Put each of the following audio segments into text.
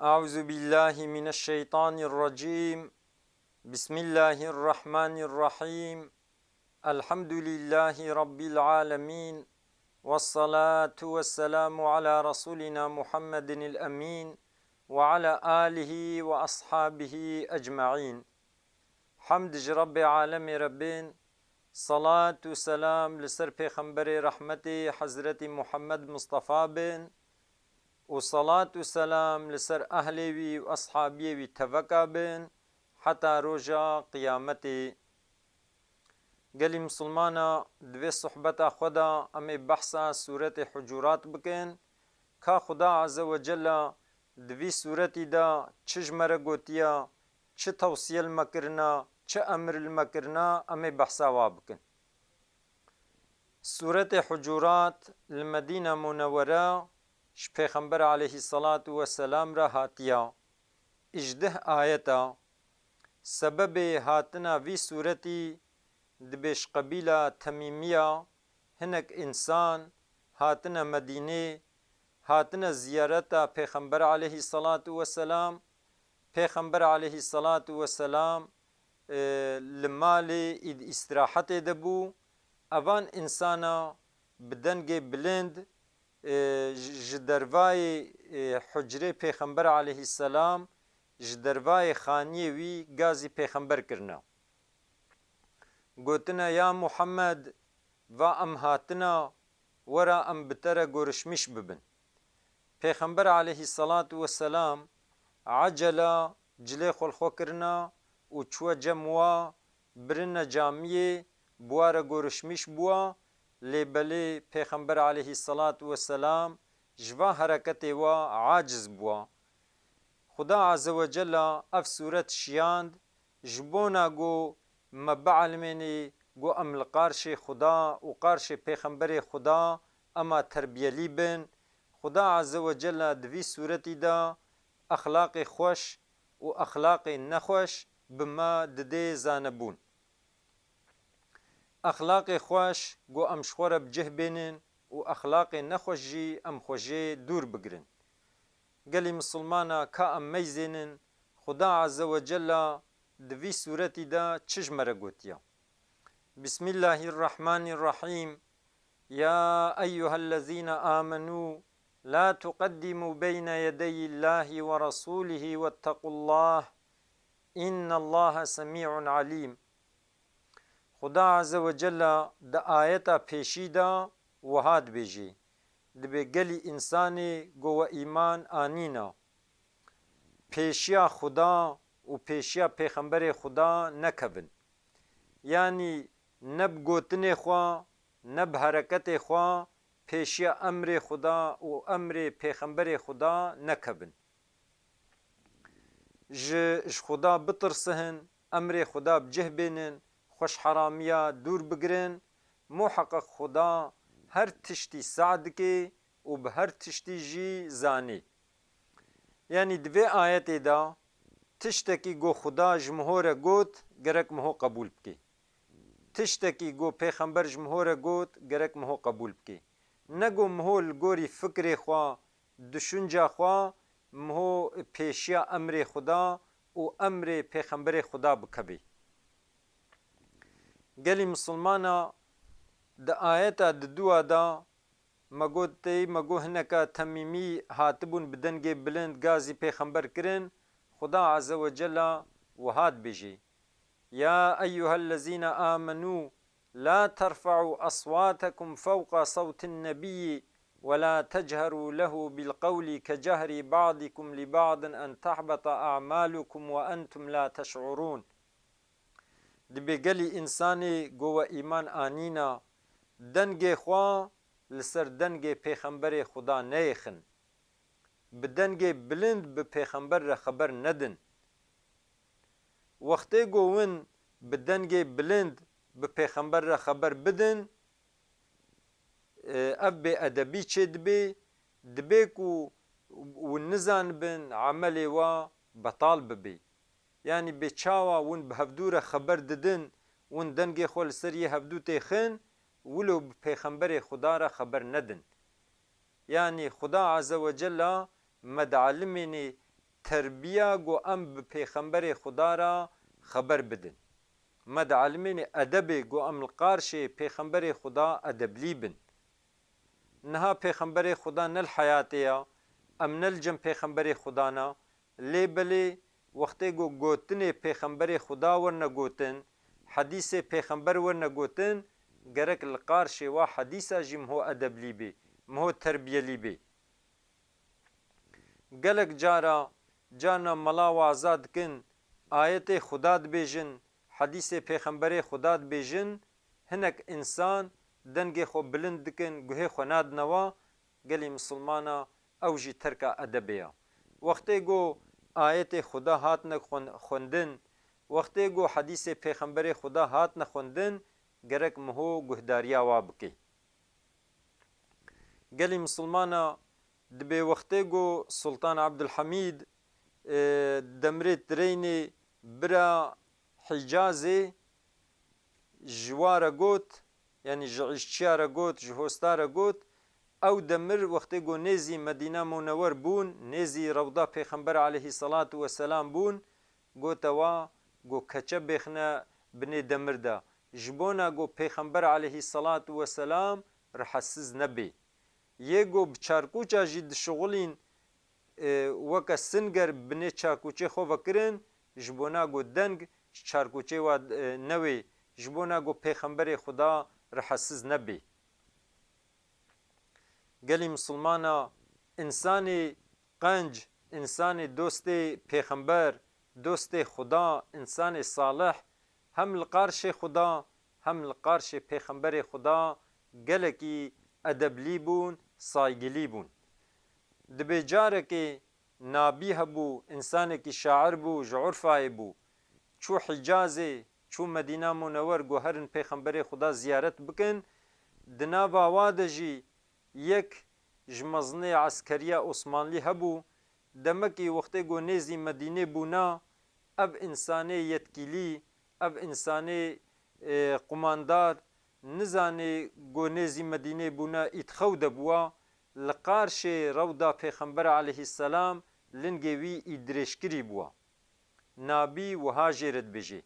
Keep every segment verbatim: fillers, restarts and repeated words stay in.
أعوذ بالله من الشيطان الرجيم. بسم الله الرحمن الرحيم. الحمد لله رب العالمين. والصلاة والسلام على رسولنا محمد الأمين وعلى آله وأصحابه أجمعين. Hemd ji Rebbê alemê re bên, salat û selam li ser Pêxemberê rehmetê Hezretî Muhammed Mustafa bin û salat û selam li ser ehlê wî û eshabiyê wî teveka bin heta roja qiyametê. Gelî misilmana, di vê sohbeta xwe de em ê behsa sûretê Hucurat bikin. Ka Xuda Azze ve Cella di vî sûretî de çi ji me re gotiya, çi tewsiye li me kirina, çi emir li me kirina, em ê behsa wa bikin. Sûretê Hucurat li Medîna Munewwere ji Pêxember aleyhisselatu vesselam re hatiya. Îjdih ayet a. Sebebê hatina vî sûretî dibê ji qebîla Temîmiya hinek însan hatine Medînê, hatine ziyareta Pêxember aleyhisselatu vesselam. Pêxember aleyhisselatu vesselam, e, li malê îd îstirahetê de bû. Evan însana bi dengê bilind, e, ji, ji dervayê, e, hucrê Pêxember aleyhisselam, ji dervayê xaniyê wî gazî Pêxember kirine. Gotine, "Ya Muhammed, va em hatina, wera em bi te re gorişmîş bibin." Pêxember aleyhisselatu vesselam ecela cilê xwe li xwe kirina û çûye cem wa, birine camiyê, bi wa re gorişmîş bûwa, lê belê Pêxember aleyhisselatu vesselam ji va hereketê wa aciz bûwa. Xuda Azze ve Cella ev sûret şiyand, ji bona ku me bielmênê ku em li qarşê Xuda û qarşê Pêxemberê Xuda ema terbiyelî bin. Xuda Azze ve Cella di vî sûretî de exlaqê xweş û exlaqê nexweş bi me didê zanebûn. Exlaqê xweş ku em ji xwe re bi cih bênin û exlaqê nexweş jî em xwe jê dûr bigirin. Gelî misilmana ka em meyzênin, Xuda Azze ve Cella di vî sûretî de çi ji me re gotiya? Bismillahirrahmanirrahîm. Ya eyyuhellezîne amenû, la tuqeddimû beyne yedeyillâhi ve rasûlihî wettequllâh, innallaha semî'un alîm. Xuda Azze ve Cella di ayeta pêşî de wiha dibêjê, dibê gelî însanê ku we îman anîna, pêşiya Xuda û pêşiya Pêxemberê Xuda nekevin. Yanî ne bi gotinê xwe, ne bi hereketê xwe pêşiya emrê Xuda û emrê Pêxemberê Xuda nekevin. Ji, ji Xuda bitirsihin, emrê Xuda bi cih bênin, xwe ji heramiya dûr bigirin. Muheqeq Xuda her tiştî seh dike û bi her tiştî jî zanî. Yanî di vê ayetê de tiştekî ku Xuda ji miho re got, gerek miho qebûl bike. Tiştekî ku Pêxember ji miho re got, gerek miho qebûl bike. Ne ku miho li gorî fikrê xwe, düşünca xwe, miho pêşiya emrê Xuda û emrê Pêxemberê Xuda bikevê. Gelî misilmana di ayeta didûa de me got tê, me got hineka Temîmî hatibûn bi dengê bilind gazî Pêxember kirin, Xuda Azze ve Cella wiha dibêjê, "Ya eyyuhellezîne amenû, la terfe'û eswâtekum fewqa sewtin nebiyyi ve la techerû lehu bil qewli ke cehrî ba'dikum li ba'din en tehbeta a'malukum ve entum la teş'urûn." Dibê gelî însanê ku we îman anîna, dengê xwe li ser dengê Pêxemberê Xuda neyêxin. Bi dengê bilind bi Pêxember re xeber nedin. Wextê ku win bi dengê bilind bi Pêxember re xeber bidin, e, ev bêedebî çêdibe, dibe ku win nizanibin emelê wa betal bibe. Yanî bê çawa win bi hevdû re xeber didin, win dengê xwe li ser yê hevdû têxin, wilo bi Pêxemberê Xuda re xeber nedin. Yanî Xuda Azze ve Cella me dielmênê terbiya ku em bi Pêxemberê Xuda re xeber bidin. Me dielimêne edebê ku em li qarşê Pêxemberê Xuda edeblî bin. Niha Pêxemberê Xuda ne li heyatê ya, em ne li cem Pêxemberê Xuda ne, lê belê wextê ku gotinê Pêxemberê Xuda werine gotin, hedîsê Pêxember werine gotin, gerek li qarşê wa hedîsa jî miho edeblî bê, miho terbiyelî bê. Gelek cara, carna mela waza dikin, ayetê Xuda dibêjin, hedîsê Pêxemberê Xuda dibêjin, hinek însan dengê xwe bilind dikin, guhê xwe nadine wa, gelî misilmana ew jî terka edebê ya. Wextê ku ayetê Xuda hatine xwen-, xwendin, wextê ku hedîsê Pêxemberê Xuda hatine xwendin, gerek miho guhdariya wa bikê. Gelî misilmana dibê wextê ku Sultan Abdulhamîd, e, demirê tireynê bira Hîcazê ji wa re got, yanî ji îşçiya re got, ji hosta re got, ew demir wextê ku nêzî Medîna Munewer bûn, nêzî rewda Pêxember aleyhî selatu weselam bûn, gote wa ku keçe bêxne binê demir de, ji bona ku Pêxember aleyhî selatu weselam rihetsiz nebê. Yê ku bi çarkûça jî dişixulîn, e, weke singer binê çarkûçê xwe vekirin, ji bona ku deng ji çarkûçê wa, e, newê, ji bona ku Pêxemberê Xuda rihetsiz nebê. Gelî misilmana, însanê qenc, însanê dostê Pêxember, dostê Xuda, însanê salih, hem li qarşê Xuda, hem li qarşê Pêxemberê Xuda gelekî edeblî bûn, saygilî bûn. Dibê carekê nabî hebû, însanekî şair bû, ji Urfayê bû. Çû Hîcazê, çû Medîna Munewer, got herin Pêxemberê Xuda ziyaret bikin. Di nava wa de jî yek ji mezinê eskeriya Osmanlî hebû. Demekî wextê ku nêzî Medînê bûna, ev însanê yetkîlî, ev însanê, e, qumandar, nizanê ku nêzî Medînê bûna ît xew de bûwa, li qarşê rewda Pêxember aleyhisselam lingê wî î dirêjkirî bûwa. Nabî wiha jê re dibêje,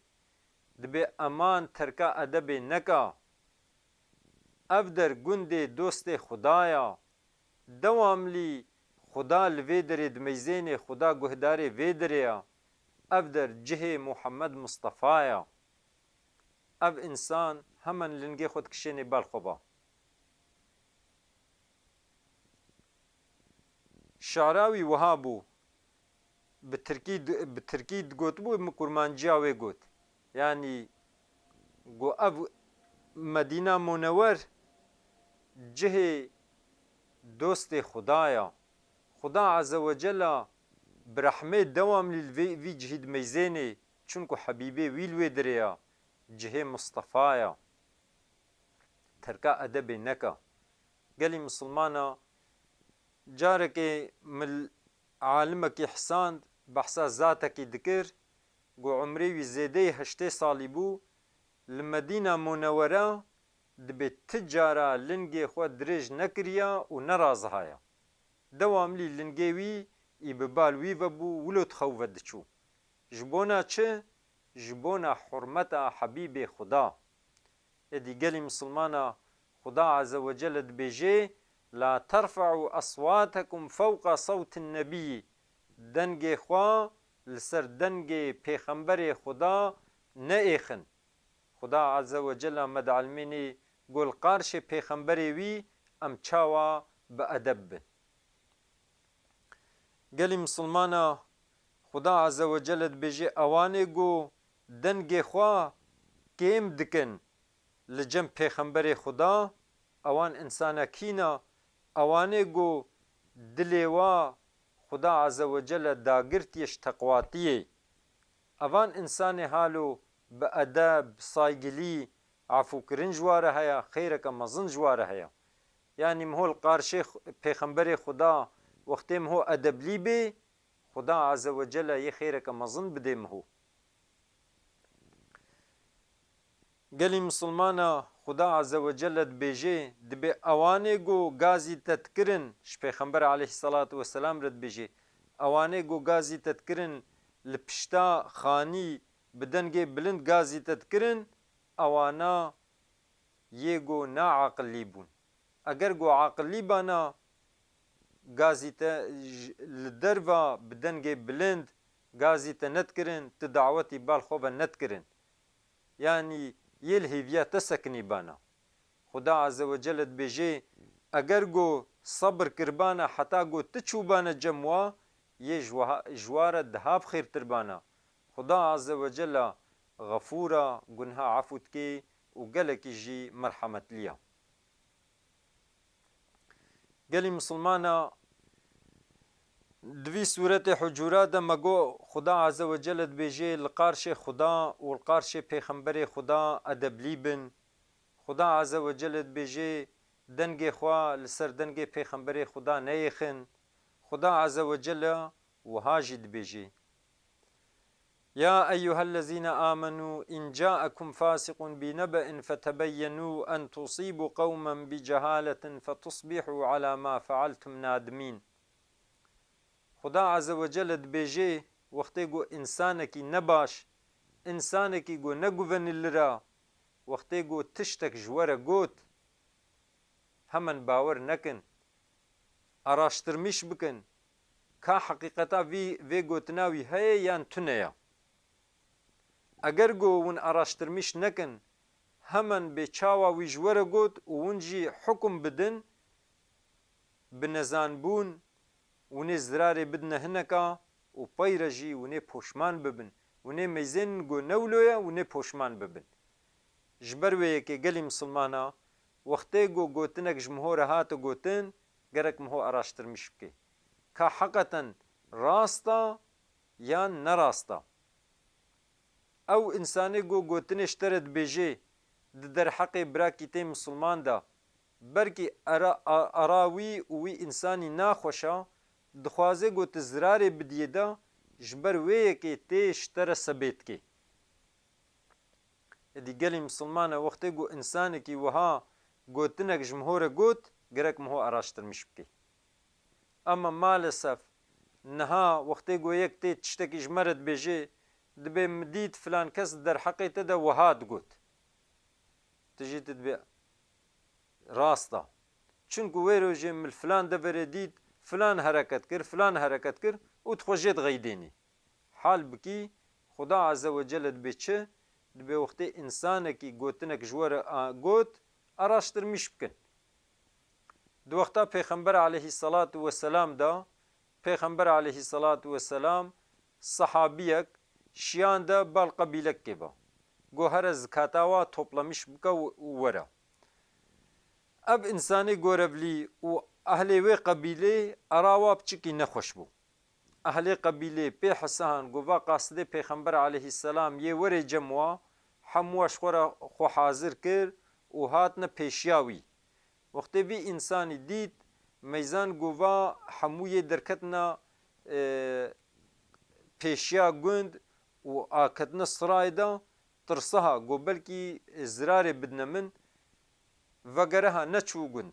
dibê eman terka edebê neka. Ev der gundê dostê Xuda ya. Dewamlî Xuda li vê derê dimeyzênê, Xuda guhdarê vê derê ya. Ev der cihê Muhammed Mustafa ya. Ev însan hemen lingê xwe dikişênê bal xwe ba. Şara wî wiha bû, bi tirkî di-, bi tirkî digotibû, min kurmanciya wê got. Yanî, got, ev Medîna Munewer cihê dostê Xuda ya. Xuda Azze ve Cella bi rehmê dewamlî li vê, vî cihî dimeyzênê, çunku Hebîbê wî li wê dirê ya, cihê Mustafa ya. Terka edebê neka. Gelî misilmana, carekê min alimekî hesand, behsa zatekî dikir, ku umrê wî zêdeyî heştê salî bû, li Medîna Munewera dibê ti cara lingê xwe dirêj nekiriya û nerazihaya. Dewamlî lingê wî î bi bal wî ve bû, wilo di xew ve diçû. Ji bona çi? Ji bona hurmeta Hebîbê Xuda. Êdî gelî misilmana, Xuda Azze ve Celle dibêje, "La terfe'u eswatekum fewqa sewtin nebiyî." Dengê xwe li ser dengê Pêxemberê Xuda neêxin. Xuda Azze ve Celle me dielmênê, got, li qarşê Pêxemberê wî em çawa bi edeb bin. Gelî misilmana, Xuda Azze ve Celle dibêje, ewanê ku dengê xwe kêm dikin li cem Pêxemberê Xuda, ewan însana kî ne? Ewanê ku dilê wa Xuda Azze ve Celle dagirtiye ji teqwatiyê. Evan însanê halo bi edeb, bi saygilî, afûkirin ji wa re heye, xêreke mezin ji wa re heye. Yanî miho li qarşê X-, Pêxemberê Xuda wextê miho edeblî bê, Xuda Azze ve Celle yê xêreke mezin bidê miho. Gelî misilmana, Xuda Azze ve Celle dibêje, dibê ewanê ku gazî te dikirin, ji Pêxember aleyhisselatu vesselam re dibêje, ewanê ku gazî te dikirin li pişta xanî bi dengê bilind gazî te dikirin, ewana yê ku naaqilî bûn. Eger ku aqilî bana, gazî te j-, li derva bi dengê bilind gazî te nedikirin, tu dawetî bal xwe ve nedikirin. Yanî yê li hêviya te sekinî bana. Xuda Azze ve Celle dibêje, eger ku sebir kiribana heta ku tu çûbane cem wa, yê ji wa, ji wa re diha bi xêrtir bana. Xuda Azze ve Celle xefûr e, gunha efû dike û gelekî jî merhemetlî ye. Gelî misilmana, di vî sûretê Hucurat de me got, Xuda Azze ve Celle dibêje, li qarşê Xuda û li qarşê Pêxemberê Xuda edeblî bin. Xuda Azze ve Celle dibêje, dengê xwe li ser dengê Pêxemberê Xuda neyêxin. Xuda Azze ve Celle wiha jî dibêje, يا أيها الذين آمنوا إن جاءكم فاسق بنبأ فتبينوا أن تصيبوا قوما بجهالة فتصبحوا على ما فعلتم نادمين. Xuda Azze ve Celle dibêje, wextê ku însanekî nebaş, însanekî ku neguvenîlir e, wextê ku tiştek ji we re got, hemen bawer nekin, araştirmîş bikin, ka heqîqeta vî, vê gotina wî heye yan tune ye. Eger ku hûn araştirmîş nekin, hemen bê çawa wî ji we re got û hûn jî hukum bidin, bi nezanbûn, hûn ê zirarê bidine hineka û pey re jî hûn ê poşman bibin. Hûn ê meyzên ku ne wilo ye, hûn ê poşman bibin. Ji ber wê yekê gelî misilmana, wextê ku gotinek ji miho re hate gotin, gerek miho araştirmîş bike. Ka heqeten rast e yan ne rast e. Ew însanê ku gotinê ji te re dibêje, di derheqê birakî te misilman de, belkî era, a-, ara wî û wî însanî naxweş e, dixwaze ku tu zirarê bidiyê de, ji ber wê yekê tê ji te re sebê dike. Êdî gelî misilman e, wextê ku însanekî wiha gotinek ji miho re got, gerek miho araştirmîş bike. Ama maalesef niha wextê ku yek tê tiştekî ji me re dibêje, dibê min dît filan kes di derheqê te de wiha digot. Tu jî tu dibê rast e. Çunku wê rojê min li filan deverê dît, filan hereket kir, filan hereket kir û tu xwe jê dixeydênî. Halbikî Xuda Azze ve Celle dibê çi? Dibê wextê însanekî gotinek ji we re a-, got, araştirmîş bikin. Di wexta Pêxember aleyhisselatu vesselam de, Pêxember aleyhisselatu vesselam sehabiyek şiyan de bal qebîlekê be. Go here zikata wa toplamîş bike û, û were. Ev însanê gorevlî û ehlê wê qebîlê era wa piçikî nexweş bû. Ehlê qebîlê pê hesahan ku va qasidê Pêxember aleyhisselam yê werê cem wa, hemû ji xwe re xwe hazir kir û hatine pêşiya wî. Wextê vî însanî dît, meyzan ku va hemû yê derketina, e, pêşiya gund û aketine sirayê de, tirsiha ku belkî zirarê bidine min, vegereha neçû gund.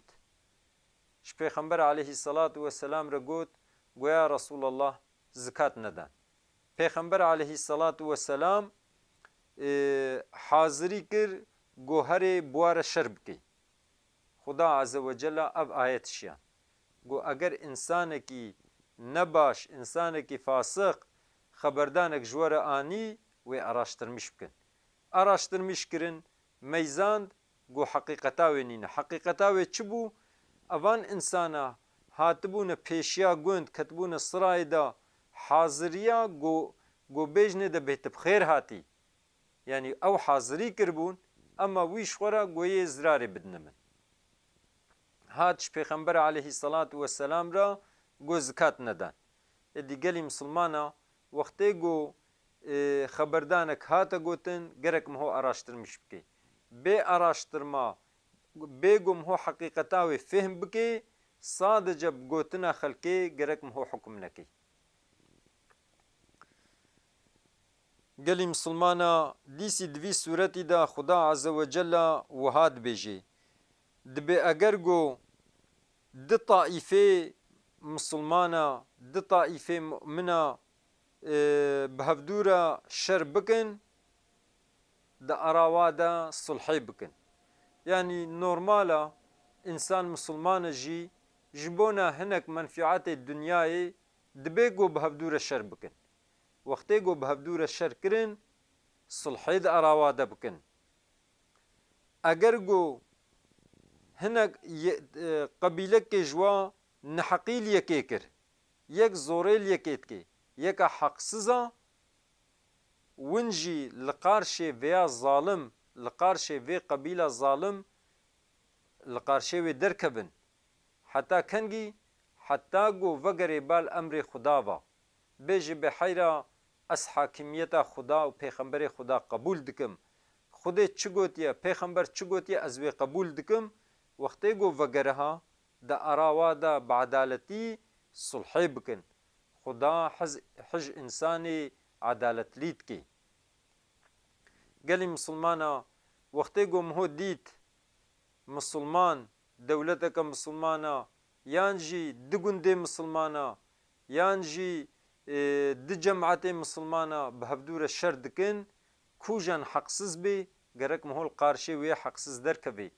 Ji Pêxember aleyhisselatu vesselam re got, go ya Resulallah, zikat nedan. Pêxember aleyhisselatu vesselam, e, hazirî kir, go herê bi wa re şer bike. Xuda Azze ve Celle ev ayet şiyan. Go eger însanekî nebaş, însanekî fasiq, xeberdanek ji we re anî, wê araştirmîş bikin. Araştirmîş kirin, meyzand, got, heqîqeta wê nîne. Heqîqeta wê çi bû? Evan însana hatibûne pêşiya gund, ketibûne sirayê de haziriya, got, got, bêjinê de bêhtir bi xêr hatî. Yanî ew hazirî kiribûn, ema wî ji xwe re got, yê zirarê bidine min. Hat ji Pêxember aleyhisselatu vesselam re got, zikat nedan. Êdî gelî misilmana wextê ku, e, xeberdanek hate gotin, gerek miho araştirmîş bike. Bê araştirma, bê ku miho heqîqeta wê fêhm bike, sadece bi gotina xelkê gerek miho hukum neke. Gelî misilmana dîsî di vî sûretî de Xuda Azze ve Celle wiha dibêje, dibê eger ku di taîfê misilmana, di taîfê mumina, e, bi hevdû re şer bikin, di arawa de sulhê bikin. Yanî normal e, însan misilman e jî, ji bona hinek menfiatê dinyayê dibe ku bi hevdû re şer bikin. Wextê ku bi hevdû re şer kirin, sulhê di arawa de bikin. Eger ku hinek ye-, e, qebîlekê ji wa neheqî li yekê kir, yek zorê li yekê dike, yeka heqsiz a, win jî li qarşê vêya zalim, li qarşê vê qebîla zalim, li qarşê wê derkevin. Heta kengî? Heta ku vegerê bal emrê Xuda va. Bêje, biheyra ez hakimiyeta Xuda û pêxemberê Xuda qebûl dikim. Xudê çi gotiye, pêxember çi gotiye, ez wê qebûl dikim. Wextê ku vegeriha, di arawa de bi edaletî sulhê bikin. Xuda hez-, hij însanê edaletlî dike. Gelî misilmana, wextê ku miho dît misilman, dewleteke misilmana, yan jî di gundê misilmana, yan jî, e, di cemaetê misilmana bi hevdû re şer dikin, kûjan heqsiz bê, gerek miho li qarşê wê heqsiz derkevê.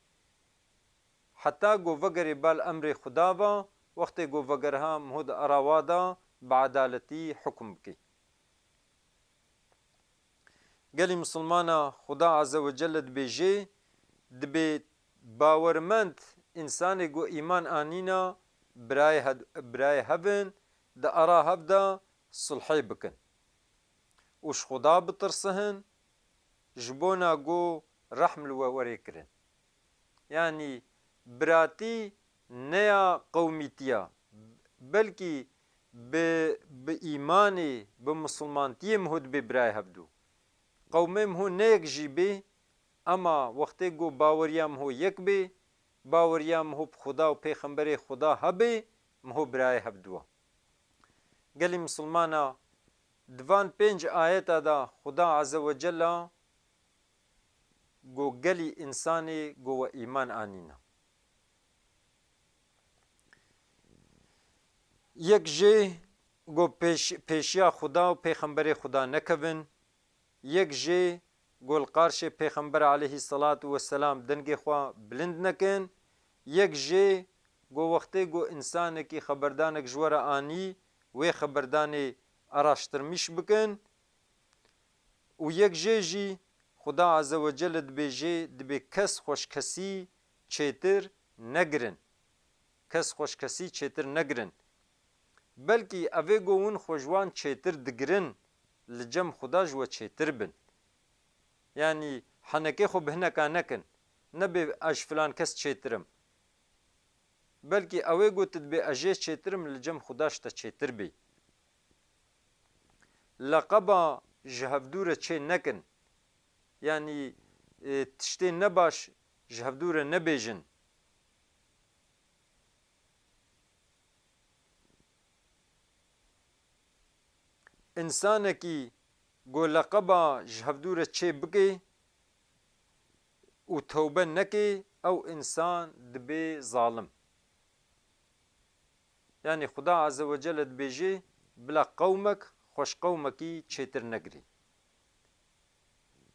Heta ku vegerê bal emrê Xuda va, wextê ku vegeriha miho di arawa de bi edaletî hukm bikê. Gelî misilmana, Xuda Azze ve Celle dibêje, dibê bawermend, însanê ku îman anîna, birayê he-, birayê hev in, di ara hev de sulhê bikin. Û ji Xuda bitirsihin, ji bona ku rehm li we were kirin. Yanî biratî ne ya qewmîtiya, belkî bi, bi îmanê, bi misilmantiyê miho dibê birayê hevdû. Qewmê miho ne yek jî bê, ema wextê ku baweriya miho yek bê, baweriya miho bi Xuda û pêxemberê Xuda hebê, miho birayê hevdû a. Gelî misilmana, di van pênc ayeta de Xuda Azze ve Celle go gelî însanê go we îman anîna. Yek jê go pêş-, pêşiya Xuda û pêxemberê Xuda nekevin. Yek jê go li qarşê Pêxember aleyhî selatu we selam dengê xwe bilind nekin. Yek jê go wextê go însanekî xeberdanek ji we re anî, wê xeberdanê araştirmîş bikin. Û yek jê jî Xuda Azze ve Celle dibêje, dibê kes xweşkesî çêtir negirin. Kes xweşkesî çêtir negirin. Belkî evê go win xwe ji wan çêtir digirin, li cem Xuda ji we çêtir bin. Yanî henekê xwe bi hineka nekin. Nebê ez ji filan kes çêtir im. Belkî ewê go tu dibê ez jê çêtir im, li cem Xuda ji te çêtir bê. Leqeba ji hevdû re çê nekin. Yanî, e, tiştê nebaş ji hevdû re nebêjin. Însanekî go leqeba ji hevdû re çê bike û tewbe neke, ew însan dibe zalim. Yanî Xuda Azze ve Celle dibêje, bila qewmek xweş qewmekî çêtir negirî.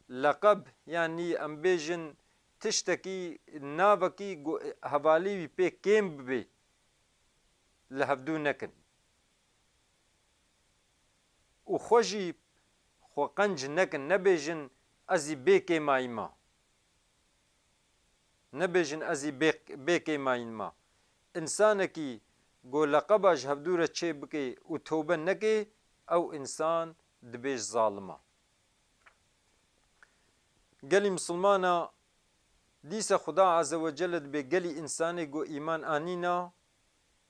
Leqeb, yanî em bêjin tiştekî, navekî go-, hevalî wî pê kêm bibe, li hevdû nekin. Û xwe jî xwe qenc nekin, nebêjin, ez î bê kêmayî ma. Nebêjin, ez î bê, bê kêmayîn ma. Însanekî go leqeba ji hevdû re çê bike û tewbe neke, ew însan dibê ji zalima. Gelî misilmana, dîsa Xuda Azze ve Celle dibê gelî însanê go îman anîna,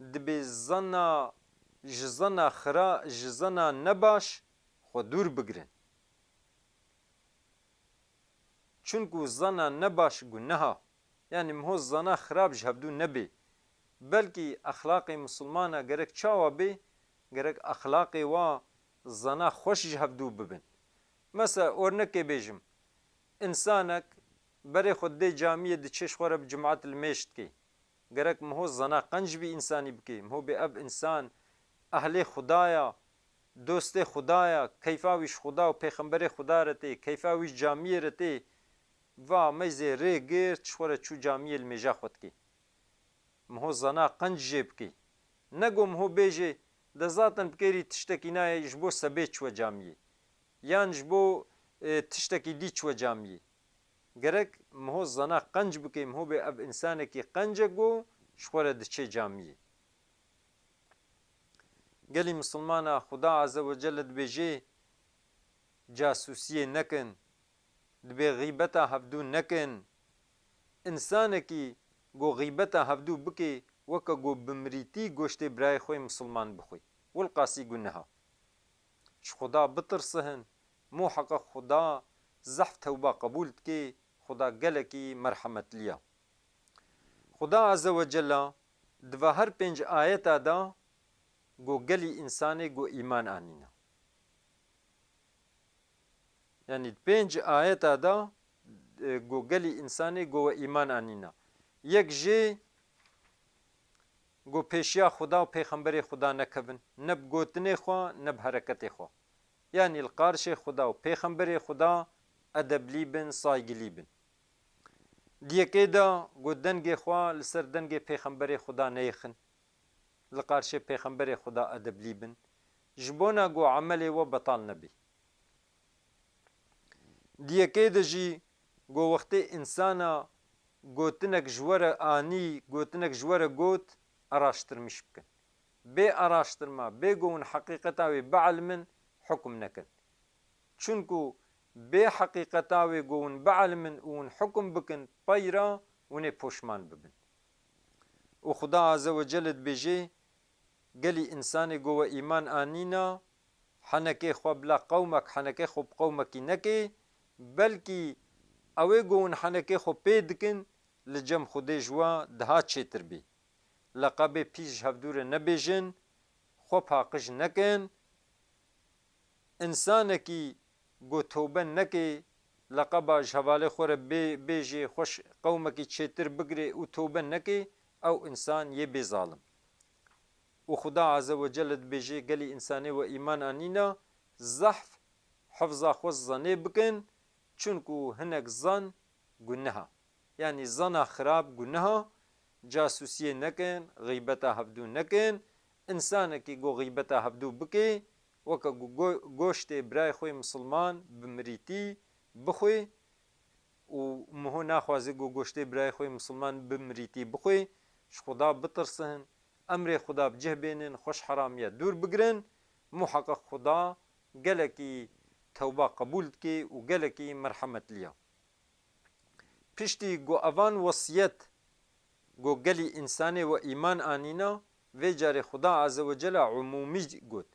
dibê zana, ji zana xira-, ji zana nebaş xwe dûr bigirin. Çunku zana nebaş guneha. Yanî miho zana xirab ji hevdû nebê. Belkî exlaqê misilmana gerek çawa bê, gerek exlaqê wa zana xweş ji hevdû bibin. Mesela, ornekê bêjim, însanek berê xwe didê camiyê, diçê ji xwe re bi cimat li mêj dikê. Gerek miho zana qenc vî însanî bikê. Miho bê ev însan ehlê Xuda ya, dostê Xuda ya, keyfa wî ji Xuda û pêxemberê Xuda re tê, keyfa wî ji camiyê re tê. Va meyzê rê girt, ji xwe re çû camiyê li mêja xwe dikê. Miho zana qenc jê bikê. Ne go miho bêjê, de zaten bi kêrî tiştekî nayê, ji bo sebê çûwe camiyê. Yan ji bo, e, tiştekî dî çûwe camiyê. Gerek miho zana qenc bikê, miho bê ev însanekî qenc e go ji xwe re diçê camiyê. Gelî misilmana Xuda Azze ve Celle dibêjê, casûsiyê nekin, dibê xîbeta hevdû nekin. Însanekî go xîbeta hevdû bikê, weke go bi mirîtî goştê birayê xwe yê misilman bixwê. Wilqasî guneha. Ji Xuda bitirsihin, muheqeq Xuda zehf tewba qebûl dikê, Xuda gelekî merhemetlî ya. Xuda Azze ve Cella di va her pênc ayeta de go gelî însanê go îman anîne. Yanî di pênc ayeta de, e, go gelî însanê go we îman anîne. Yek jê go pêşiya Xuda û pêxemberê Xuda nekevin. Ne bi gotinê xwe, ne bi hereketê xwe. Yanî li qarşê Xuda û pêxemberê Xuda edeblî bin, saygilî bin. Di yekê de go dengê xwe li ser dengê pêxemberê Xuda neyêxin. Li qarşê pêxemberê Xuda edeblî bin. Ji bona go emelê we betal nebî. Di yekê de jî go wextê însana gotinek ji we re anî, gotinek ji we re got, araştirmiş bikin. Bê araştirma, bê go hûn heqîqeta wê bielimin, hukum nekin. Çunku bê heqîqeta wê go hûn bielimin û hûn hukum bikin, pey re hûn ê poşman bibin. Û Xuda Azze ve Celle dibêjê, gelî însanê go we îman anîna, henekê xwe bila qewmek, henekê xwe bi qewmekî nekê, belkî ew ê go hûn henekê xwe pê dikin, li cem Xwedê ji we daha çêtir bê. Leqebê pîs ji hevdû re nebêjin, xwe paqij nekin. Însanekî go tobe neke, leqeba ji hevalê xwe re bê-, bêjê, xweş qewmekî çêtir bigirê û tobe neke, ew însan yê bê zalim. Û Xuda Azze ve Celle dibêje, gelî însanê we îman anîna, zehf hifza xwe zanê bikin, çunku hinek zan guneha. Yanî zana xirab guneha, casûsiyê nekin, xîbeta hevdû nekin. Însanekî go xîbeta hevdû bike, weke go-, go-, goştê birayê xwe yê misilman bi mirîtî bixwe û miho naxwaze go goştê birayê xwe yê misilman bi mirîtî bixwe, ji Xuda bitirsin, emrê Xuda bi cih bênin, xwe ji heramiya dûr bigirin, muheqeq Xuda gelekî tewba qebûl dike û gelekî merhemetlî ya. Piştî ku evan wesiyet ku gelî însanê we îman anîna, vê carê Xuda Azze ve Celle umûmî got.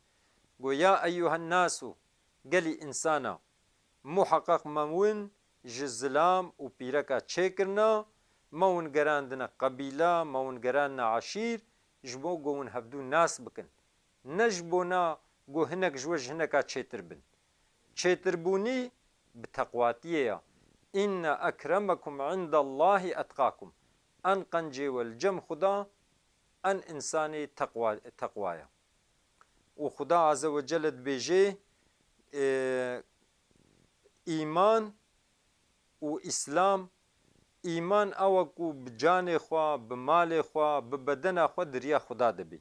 Got, ya eyyuhen nasu, gelî însana, muheqeq me win ji zilam û pîreka çêkirina, me win gerandine qebîle, me win gerandine eşîr, ji bo ku win hevdû nas bikin. Ne ji bona ku hinek ji we ji hineka çêtir bin. Çêtirbûnî bi teqwatiyê ye. Înne ekremekum îndellahî etqakum. En qencê we li cem Xuda, en însanê teqwa, teqwa ye. Û Xuda Azze ve Celle dibêje, e, îman û Îslam, îman ew e ku bi canê xwe, bi malê xwe, bi bedena xwe di riya Xuda de bê.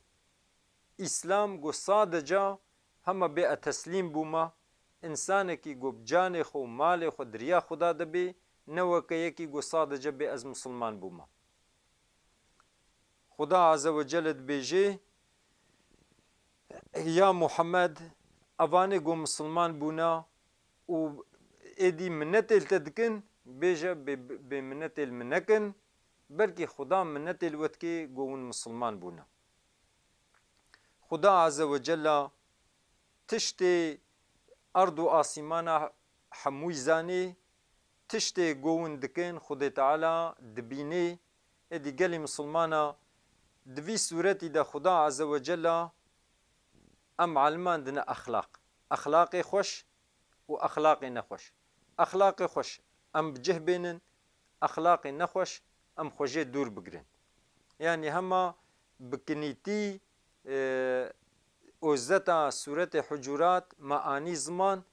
Îslam ku sadece hema bê e teslîm bûma, însanekî ku bi canê xwe û malê xwe di riya Xuda de bê, ne weke yekî ku sadece bê ez misilman bûma. Xuda Azze ve Celle dibêje, ya Muhammed, evanê ku misilman bûna û êdî minetê li te dikin, bêje bê, bê minetê li min nekin, belkî Xuda minetê li we dike ku hûn misilman bûna. Xuda Azze ve Celle tiştê erd û asîmana hemûyî zanê, tiştê ku hûn dikin Xwedê Teala dibînê. Êdî gelî misilmana di vî sûretî de Xuda Azze ve Celle em aliman dine exlaq. Exlaqê xweş û exlaqê nexweş. Exlaqê xweş em bi cih bênin, exlaqê nexweş em xwe jê dûr bigirin. Yanî hema bi kinîtî, e, ozeta sûretê Hucurat me anî ziman,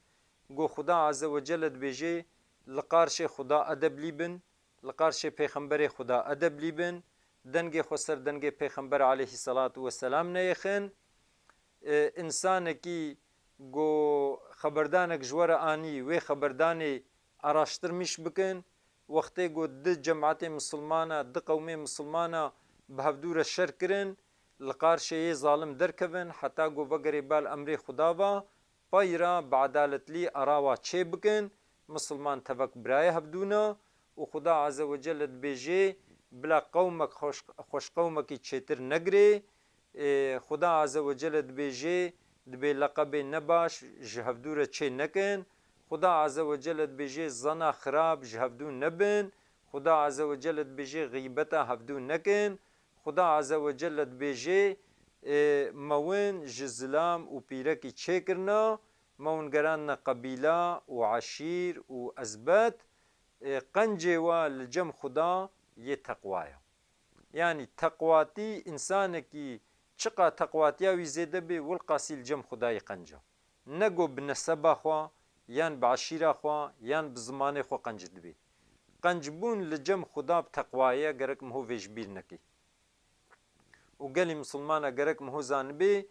go Xuda Azze ve Celle dibêje, li qarşê Xuda edeblî bin, li qarşê Pêxemberê Xuda edeblî bin, dengê xwe ser dengê Pêxember aleyhisselatu vesselam neyêxin. E, însanekî go xeberdanek ji we re anî, wê xeberdanê araştirmîş bikin. Wextê ku di cemaetê misilmana, di qewmê misilmana bi hevdû re şer kirin, li qarşê yê zalim derkevin, heta ku vegerê bal emrê Xuda va, pey re bi edaletlî ara wa çê bikin, misilman tevek birayê hevdû ne û Xuda Azze ve Celle dibêje, bila qewmek xweş-, xweşqewmekî çêtir negirê, Ê, Xuda Azze ve Celle dibêje, dibê leqebê nebaş ji hevdû re çê nekin. Xuda Azze ve Celle dibêje, zana xirab ji hevdû nebin. Xuda Azze ve Celle dibêje, xîbeta hevdû nekin. Xuda Azze ve Celle dibêje, ê, me win ji zilam û pîrekî çêkirina, me win gerandine qebîla û eşîr û ezbet. Ê, qencê we li cem Xuda yê teqwa ye. Yanî teqwatî, însanekî çiqa teqwatiya wî zêde bê, wilqasî li cem Xwedayê qenc e. Ne go bi neseba xwe, yan bi eşîra xwe, yan bi zimanê xwe qenc dibe. Qencbûn li cem Xuda bi teqwayê ye, gerek miho vê ji bîr neke. Û gelî misilmana gerek miho zanibe,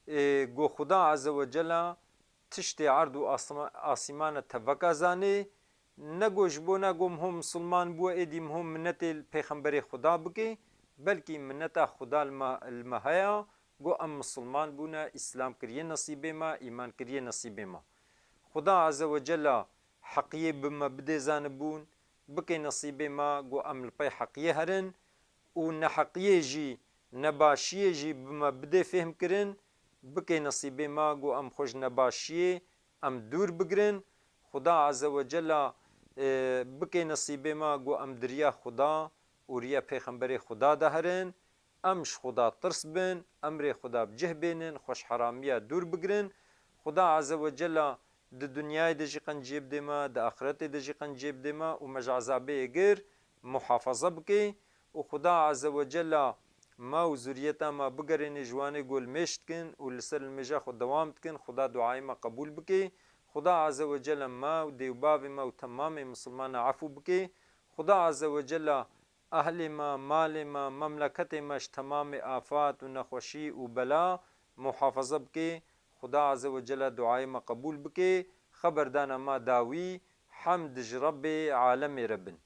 ê, go Xuda Azze ve Cella tiştê erd û asima-, asîmana teveka zanê, ne go ji bona go miho misilman bû, êdî miho minetê li Pêxemberê Xuda bike, belkî mineta Xuda li me, li me heye, go em misilman bûne, Îslam kiriye nesîbê me, îman kiriye nesîbê me. Xuda Azze ve Cella heqiyê bi me bidê zanibûn, bike nesîbê me, go em li pey heqiyê herin û neheqiyê jî, nebaşiyê jî bi me bidê fêhm kirin, bike nesîbê me, go em xwe ji nebaşiyê em dûr bigirin. Xuda Azze ve Cella, e, bike nesîbê me, go em di riya Xuda û riya Pêxemberê Xuda de herin. Em ji Xuda tirs bin, emrê Xuda bi cih bênin, xwe ji heramiya dûr bigirin. Xuda Azze ve Cella di dinyayê de jî qenciyê bidê me, di axiretê de jî qenciyê bidê me û me ji ezabê êgir muhafaza bike. Û Xuda Azze ve Cella me û zuriyeta me bigerêne ji wanê ku limêj dikin û li ser limêja xwe dewam dikin. Xuda duayê me qebûl bike. Xuda Azze ve Cella me û dê û bavê me û temamê misilmana efû bike. Xuda Azze ve Cella ehlê me, malê me, memleketê me ji temamê afat û nexweşî û bela muhafaza bike. Xuda Azze ve Cella duayê me qebûl bike. Xeberdana me dawî, hemd ji Rebbê alemê re bin.